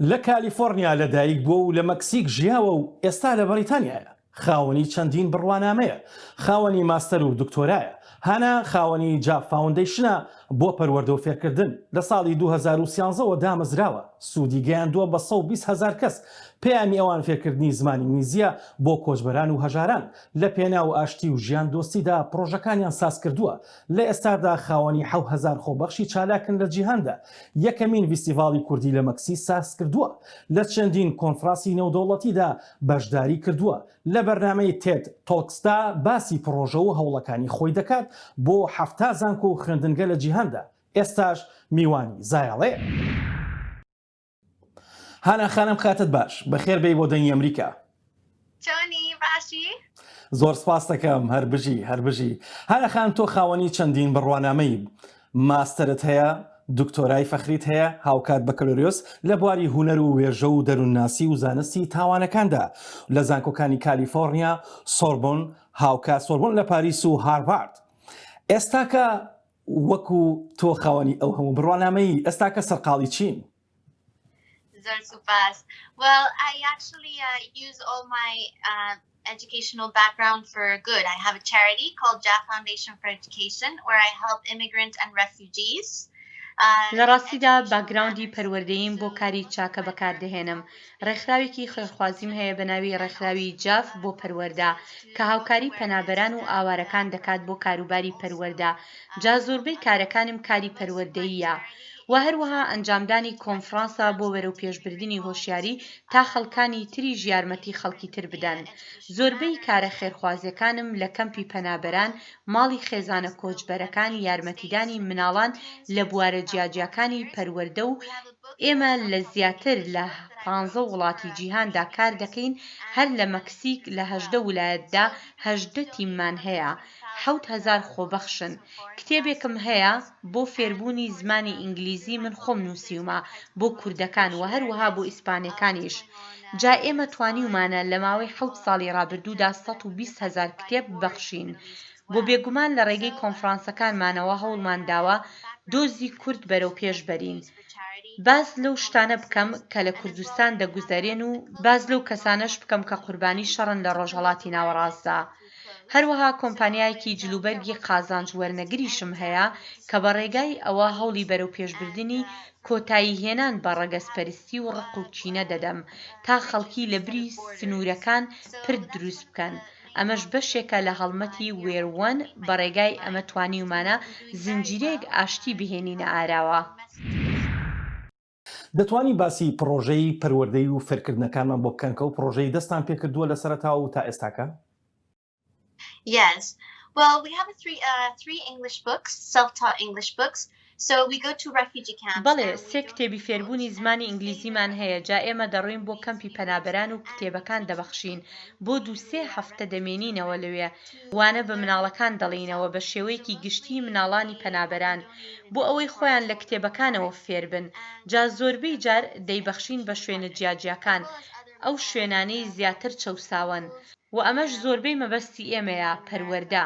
لە کالیفۆرنیا لەدایک بووە و لە مەکسیک ژیاوە و ئێستا لە بەریتانیایە. خاوەنی چەندین بڕوانامەیە. خاوەنی ماستەر و دکتۆرایە. هانا خاوەنی جاف Foundation ە بۆ پەروەردە و فێرکردن. لە ساڵی 2013 وە دامەزراوە. سوودی گەیاندووە بە 120 هەزار کەس. پەیامی ئەوان فێرکردنی زمانی ئینگلیزییە بۆ کۆچبەران و هەژاران. لە پێناو ئاشتی و ژیان دۆستیدا پڕۆژەکانیان سازکردووە. لە ئێستادا خاوەنی 7000 خۆبەخشی چالاکن لە جیهاندا. یەکەمین ڤیستیڤاڵی کوردی لە مەکسیک سازکردووە. لە چەندین کۆنفراسی نێودەوڵەتیدا بەشداری کردووە. لە بەرنامەی TED Talks دا باسی پڕۆژە و هەوڵەکانی خۆی دەکات بۆ 70 زانکۆ و خوێندنگە لە جیهاندا. ئێستاش میوانی زایەڵەیە. هانا خانم کاتت باش بەخێر بێی بۆ دەنگی ئەمریکا. چۆنی باشی؟ زۆر سپاس دەکەم هەر بژی هەر بژی هانا خان تۆ خاوەنی چەندین بڕوانامەی ماستەرت هەیە دکتۆرای فەخریت هەیە هاوکات بەکەلۆریۆس لە بواری هونەر و وێژە و دەروونناسی و زانستی تاوانەکاندا لە زانکۆکانی کالیفۆرنیا سۆربۆن هاوکات سۆربۆن لە پاریس و هارڤارد ئێستاکە وەکو تۆ خاوەنی ئەو هەموو بڕوانامەی ئێستاکە سەرقاڵی چین؟ زۆر سوپاس. Well, I actually uh, use all my uh, educational background for good. I have a charity called JAF Foundation for Education where I help immigrant and refugees. لە ڕاستیدا background ی پەروەردەییم بۆ کاری چاکە بەکاردەهێنم. ڕێکخراوێکی خێرخوازیم هەیە بە ناوی ڕێکخراوی جاف بۆ پەروەردە کە هاوکاری پەنابەران و ئاوارەکان دەکات بۆ کاروباری پەروەردە جا زۆربەی کارەکانم کاری پەروەردەییە وە هەروەها ئەنجامدانی کۆنفرانسە بۆ بەرەوپێشبردنی هۆشیاری تا خەڵکانی تریش یارمەتی خەڵکی تر بدەن زۆربەی کارە خێرخوازیەکانم لە کەمپی پەنابەران ماڵی خێزانە کۆچبەرەکان یارمەتیدانی مناڵان لە بوارە جیاجیاکانی پەروەردە و ئێمە لە زیاتر لە پانزە وڵاتی جیهاندا کار دەکەین، هەر لە مەکسیک لە 18 ولایەتدا 18 تیممان هەیە، 7000 خۆبەخشن. کتێبێکم هەیە بۆ فێربوونی زمانی ئینگلیزی من خۆم نووسیومە بۆ کوردەکان و هەروەها بۆ ئیسپانیەکانیش. جا ئێمە توانیومانە لە ماوەی حەوت ساڵی ڕابردوودا 120 هەزار کتێب ببەخشین. بۆ بێگومان لە ڕێگەی کۆنفرانسەکانمانەوە هەوڵمان داوە دۆزی کورد بەرەو پێش بەرین. باس لەو شتانە بکەم کە لە کوردستان دەگوزەرێن و باس لەو کەسانەش بکەم کە قوربانی شەڕن لە ڕۆژهەڵاتی ناوەڕاستدا. هەروەها کۆمپانیایەکی جلوبەرگی قازانج وەرنەگریشم هەیە کە بە ڕێگای ئەوە هەوڵی بەرەوپێشبردنی کۆتایی هێنان بە ڕەگەزپەرستی و ڕق و کینە دەدەم تا خەڵکی لە بری سنوورەکان پرد دروست بکەن. ئەمەش بەشێکە لە هەڵمەتی We're One بە ڕێگای ئەمە توانیومانە زنجیرەیەک ئاشتی بهێنینە ئاراوە. دەتوانی باسی پڕۆژەی پەروەردەی و فێرکردنەکانمان بۆ بکەن کە ئەو پڕۆژەی دەستتان پێکردووە لە سەرەتاوە و تا ئێستاکە؟ Yes. Well, we have a three, uh, three English books, self-taught English books. بەڵێ، سێ کتێبی فێربوونی زمانی ئینگلیزیمان هەیە، جا ئێمە دەڕۆین بۆ کەمپی پەنابەران و کتێبەکان دەبەخشین، بۆ دوو سێ هەفتە دەمێنینەوە لەوێ، وانە بە مناڵەکان دەڵێینەوە بە شێوەیەکی گشتی مناڵانی پەنابەران، بۆ ئەوەی خۆیان لە کتێبەکانەوە فێربن، جا زۆربەی جار دەیبەخشین بە شوێنە جیاجیاکان، ئەو شوێنانەی زیاتر چەوساوەن، وە ئەمەش زۆربەی مەبەستی ئێمەیە، پەروەردە.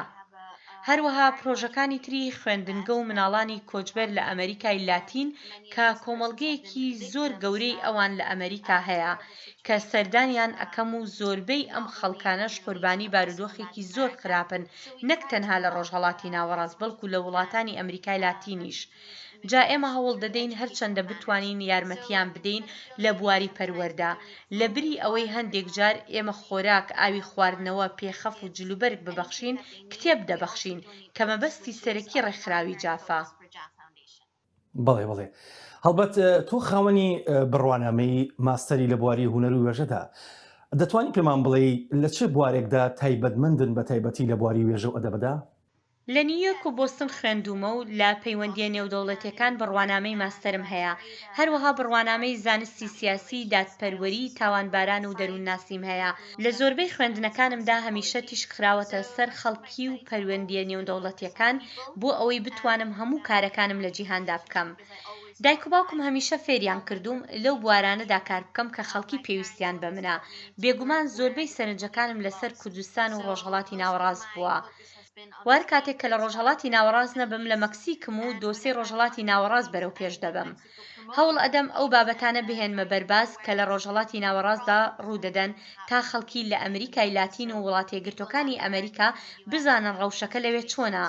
هەروەها پرۆژەکانی تری خوێندنگە و مناڵانی کۆچبەر لە ئەمەریکای لاتین کە کۆمەڵگەیەکی زۆر گەورەی ئەوان لە ئەمەریکا هەیە کە سەردانیان ئەکەم و زۆربەی ئەم خەڵکانەش قوربانی بارودۆخێکی زۆر خراپن نەک تەنها لە ڕۆژهەڵاتی ناوەڕاست بەڵکو لە وڵاتانی ئەمریکای لاتینیش جا ئێمە هەوڵ دەدەین هەرچەندە بتوانین یارمەتیان بدەین لە بواری پەروەردە، لە بری ئەوەی هەندێک جار ئێمە خۆراک، ئاوی خواردنەوە، پێخەف و جلوبەرگ ببەخشین، کتێب دەبەخشین، کە مەبەستی سەرەکی ڕێکخراوی جافە. بەڵێ بەڵێ هەڵبەت تۆ خاوەنی بڕوانامەی ماستەری لە بواری هونەر و وێژەدا دەتوانی پێمان بڵێی لە چ بوارێکدا تایبەتمەندن بە تایبەتی لە بواری وێژە و ئەدەبدا؟ لە نیویۆرک و بۆستن خوێندوومە و لە پەیوەندییە نێودەوڵەتییەکان بڕوانامەی ماستەرم هەیە. هەروەها بڕوانامەی زانستی سیاسی، دادپەروەری، تاوانباران و دەروونناسیم هەیە. لە زۆربەی خوێندنەکانمدا هەمیشە تیشک خراوەتە سەر خەڵکی و پەروەندییە نێودەوڵەتییەکان بۆ ئەوەی بتوانم هەموو کارەکانم لە جیهاندا بکەم. دایک و باوکم هەمیشە فێریان کردووم لەو بوارانەدا کار بکەم کە خەڵکی پێویستیان بە منە. بێگومان زۆربەی سەرنجەکانم لەسەر کوردستان و ڕۆژهەڵاتی ناوەڕاست بووە. وە هەر کاتێک کە لە ڕۆژهەڵاتی ناوەڕاست نەبم لە مەکسیکم و دۆسێی ڕۆژهەڵاتی ناوەڕاست بەرەو پێش دەبەم. هەوڵ ئەدەم ئەو بابەتانە بهێنمە بەر باس کە لە ڕۆژهەڵاتی ناوەڕاستدا ڕوو دەدەن تا خەڵکی لە ئەمریکای لاتین و وڵاتەیەکگرتووەکانی ئەمریکا بزانن ڕەوشەکە لەوێ چۆنە،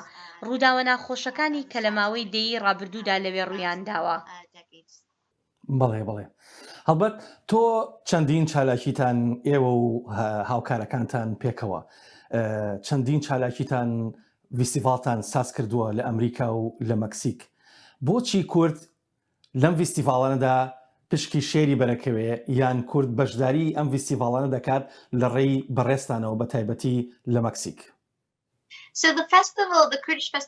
ڕووداوە ناخۆشەکانی کە لە ماوەی دەیەی ڕابردوودا لەوێ ڕوویان داوە. بەڵێ بەڵێ هەڵبەت تۆ چەندین چالاکیتان ئێوە و هاوکارەکانتان پێکەوە چەندین چالاکیتان ڤیستیڤاڵتان ساز کردووە لە ئەمریکا و لە مەکسیک بۆچی کورد لەم ڤیستیڤاڵانەدا پشکی شێری بەرەکەوێ یان کورد بەشداری ئەم ڤیستیڤاڵانە دەکات لە ڕێی بەڕێزتانەوە بە تایبەتی لە مەکسیک؟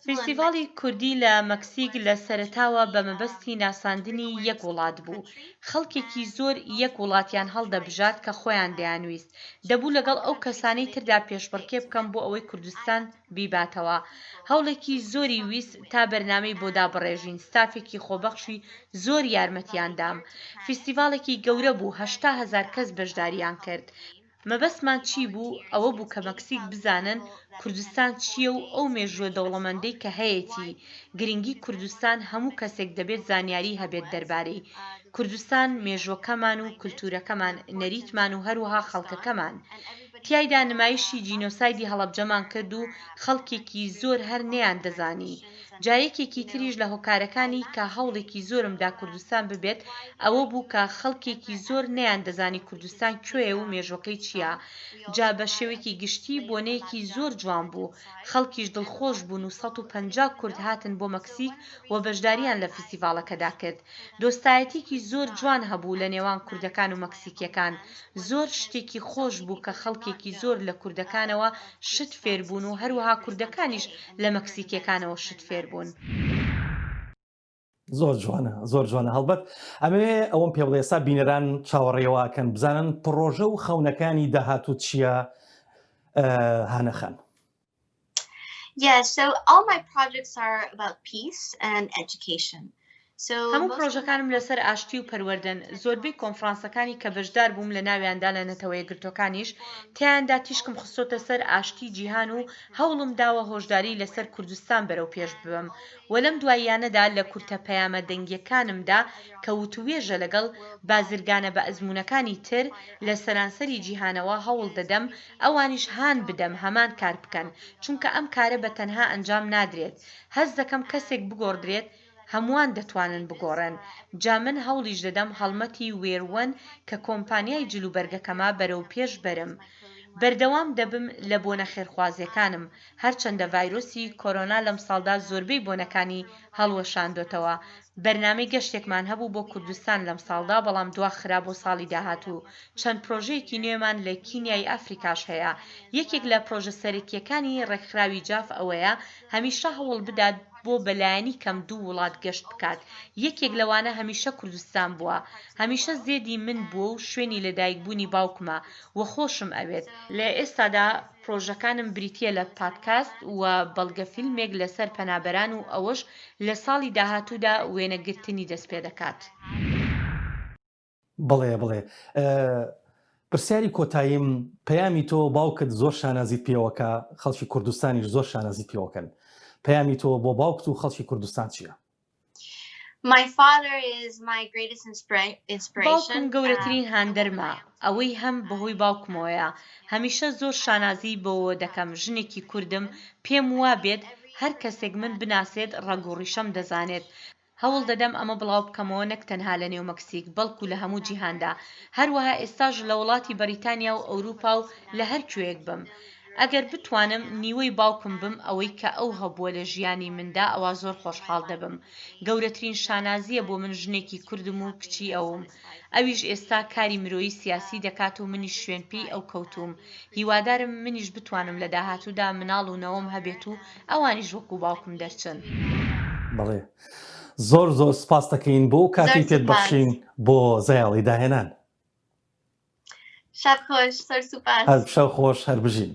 فیستیڤاڵی کوردی لە مەکسیک لە سەرەتاوە بە مەبەستی ناساندنی یەک وڵات بوو. خەڵکێکی زۆر یەک وڵاتیان هەڵدەبژارد کە خۆیان دەیانویست. دەبوو لەگەڵ ئەو کەسانەی تردا پێشبڕکێ بکەم بۆ ئەوەی کوردستان بیباتەوە. هەوڵێکی زۆری ویست تا بەرنامەی بۆ دابڕێژین، ستافێکی خۆبەخشی زۆر یارمەتیان دام. فیستیڤاڵێکی گەورە بوو، 80,000 کەس بەشداریان کرد. مەبەستمان چی بوو، ئەوە بوو کە مەکسیک بزانن کوردستان چییە و ئەو مێژووە دەوڵەمەندەی کە هەیەتی، گرنگی کوردستان هەموو کەسێک دەبێت زانیاری هەبێت دەربارەی کوردستان، مێژووەکەمان و کولتوورەکەمان، نەریتمان و هەروەها خەڵکەکەمان. تیایدا نمایشی جینۆسایدی هەڵەبجەمان کرد و خەڵکێکی زۆر هەر نەیاندەزانی. جا یەکێکی تریش لە هۆکارەکانی کە هەوڵێکی زۆرم دا کوردستان ببێت ئەوە بوو کە خەڵکێکی زۆر نەیاندەزانی کوردستان کوێیە و مێژوەکەی چیە جا بە شێوەیەکی گشتی بۆنەیەکی زۆر جوان بوو خەڵکیش دڵخۆش بوون و 150 کورد هاتن بۆ مەکسیک و بەشداریان لە فیستیڤاڵەکەدا کرد دۆستایەتیەکی زۆر جوان هەبوو لە نێوان کوردەکان و مەکسیکیەکان زۆر شتێکی خۆش بوو کە خەڵکێکی زۆر لە کوردەکانەوە شت فێر بوون و هەروەها کوردەکانیش لە مەکسیکیەکانەوە شت فێر بوون. زۆر جوانە زۆر جوانە هەڵبەت ئەمەوێ ئەوەم پێ بڵێ ئێستا بینەران چاوەڕێواکەن بزانن پڕۆژە و خەونەکانی داهاتوو چییە هانە خان. Yeah, so all my projects are about peace and education. هەموو پڕۆژەکانم لەسەر ئاشتی و پەروەردەن، زۆربەی کۆنفرانسەکانی کە بەشدار بووم لە ناویاندا لە نەتەوەیەکگرتووەکانیش، تیایاندا تیشکم خستۆتە سەر ئاشتی جیهان و هەوڵم داوە هۆشداری لەسەر کوردستان بەرەو پێش ببەم و لەم دواییانەدا لە کورتە پەیامە دەنگییەکانمدا کە وتووێژە لەگەڵ بازرگانە بەئەزموونەکانی تر لە سەرانسەری جیهانەوە هەوڵ دەدەم ئەوانیش هان بدەم هەمان کار بکەن چونکە ئەم کارە بە تەنها ئەنجام نادرێت هەست دەکەم کەسێک بگۆڕدرێت هەمووان دەتوانن بگۆڕێن جا من هەوڵیش دەدەم هەڵمەتی Wear One کە کۆمپانیای جلوبەرگەکەمە بەرەو پێش بەرم بەردەوام دەبم لە بۆنە خێرخوازیەکانم هەرچەندە ڤایرۆسی کۆرۆنا لەمساڵدا زۆربەی بۆنەکانی هەڵوەشاندۆتەوە بەرنامەی گەشتێکمان هەبوو بۆ کوردستان لەمساڵدا بەڵام دواخرا بۆ ساڵی داهاتوو چەند پرۆژەیەکی نوێمان لە کینیای ئەفریکاش هەیە یەکێک لە پرۆژە سەرەکیەکانی ڕێکخراوی جاف ئەوەیە هەمیشە هەوڵ بدات بۆ بەلایەنی کەم دوو وڵات گەشت بکات، یەکێک لەوانە هەمیشە کوردستان بووە، هەمیشە زێدی من بووە و شوێنی لەدایکبوونی باوکمە و خۆشم ئەوێت، لە ئێستادا پرۆژەکانم بریتییە لە پادکاست و بەڵگەفیلمێک لەسەر پەنابەران و ئەوەش لە ساڵی داهاتوودا وێنەگرتنی دەستپێدەکات. بەڵێ بڵێ پرسیاری کۆتاییم پەیامی تۆ باوکت زۆر شانازیت پێوەکە خەڵکی کوردستانیش زۆر شانازیت پێوەکەن پەیامی تۆ بۆ باوکت و خەڵکی کوردستان چییە؟ My father is my greatest inspiration. باوکم گەورەترین هاندەرمە، ئەوەی هەم بەهۆی باوکمەوەیە، هەمیشە زۆر شانازی بەوەوە دەکەم ژنێکی کوردم، پێم وابێت هەر کەسێک من بناسێت ڕەگ و ڕیشەم دەزانێت، هەوڵ دەدەم ئەمە بڵاو بکەمەوە نەک تەنها لە نێو مەکسیک بەڵکو لە هەموو جیهاندا، هەروەها ئێستاش لە وڵاتی بەریتانیا و ئەوروپا و لە هەر کوێیەک بم. ئەگەر بتوانم نیوەی باوکم بم ئەوەی کە ئەو هەبووە لە ژیانی مندا ئەوا زۆر خۆشحاڵ دەبم. گەورەترین شانازییە بۆ من ژنێکی کوردم و کچی ئەوم. ئەویش ئێستا کاری مرۆیی سیاسی دەکات و منیش شوێن پێی ئەو کەوتووم. هیوادارم منیش بتوانم لە داهاتوودا مناڵ و نەوەم هەبێت و ئەوانیش وەکو باوکم دەرچن. بەڵێ زۆر زۆر سپاست دەکەین بۆ زۆر کاتی پێت سوپاس. بەخشین بۆ زەیاڵی داهێنان. شەو خۆش زۆر سوپاس. هەر شەو خۆش هەر بژین.